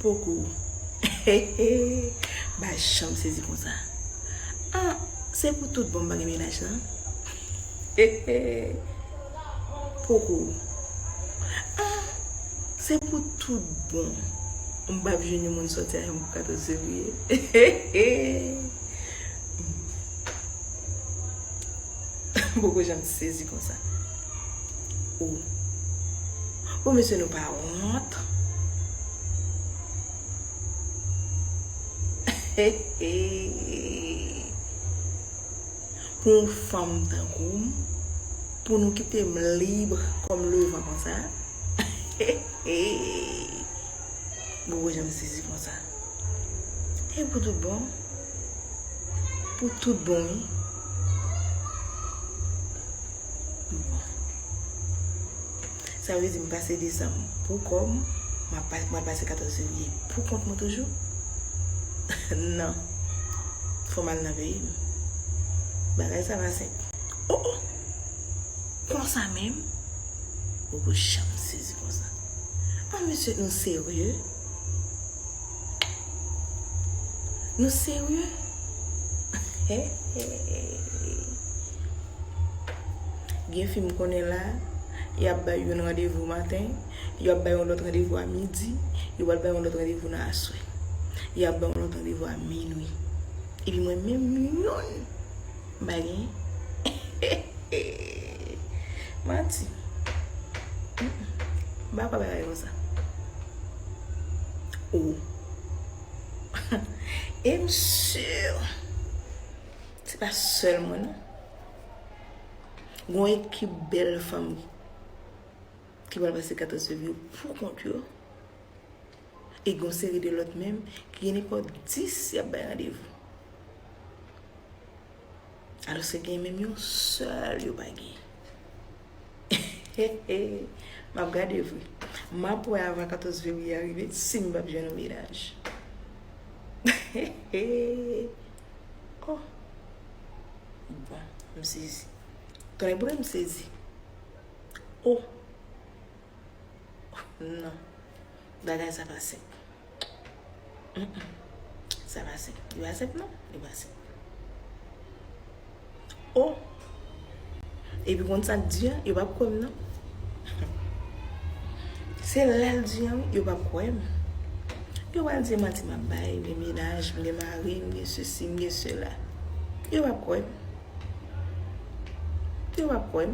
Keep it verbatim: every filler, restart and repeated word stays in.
Poko. M pa janm sezi konsa. Ah, se pou tout bon m pa gen mennaj lan? Poko. Ah, se pou tout bon m p ap jwenn yon moun sòti avè m pou katòz fevriye? M poko janm sezi konsa. O. O, mesye, nou pa wont? Pou yon fanm tankou m, pou nou kite m lib kòm levan konsa? M poko janm sezi konsa. E pou tout bon? Pou tout bon, wi. Bon. Sa vle di m pase desanm pou kò m, m ap pa-, m ap pase katòz fevriye pou kont mwen toujou? Non. Fò m al nan peyi m. Bagay sa pa senp. O, o! Konsa menm? Ou poko janm sezi konsa. Ah, mesye, nou serye? Nou serye? Gen fi m konnen la, y ap bay youn randevou maten, y ap bay yon lòt randevou a midi, yo pral bay yon lòt randevou nan aswè. Y ap bay yon lòt randevou a minwi. Epi mwen menm youn, m pa genyen. Manti. Mm-mm. M pa kwè bagay konsa. O. E m si se pa sèl mwen, non. Gon ekip bèl fanm ki pral pase katòz fevriye pou kont yo. E gon seri de lòt menm ki gen nenpòt dis y ap bay randevou. Alòske gen menm yon sèl yo pa gen. M ap gade vre. M ap wè avan katòz fevriye a rive si m p ap jwenn yon mennaj. Oh. Bon, m sezi. Tonnè boule, m sezi. Oh. Non. Bagay sa pa senp. Mm-mm. Sa pa senp. Li pa senp, non. Li pa senp. Oh. Epi konn sa k di a, yo p ap kwè m, non. Se lè l di a, wi, yo p ap kwè m. Yo pral di manti m ap bay, m gen mennaj, m gen mari, m gen sesi, m gen sela. Yo p ap kwè m. Yo p ap kwè m.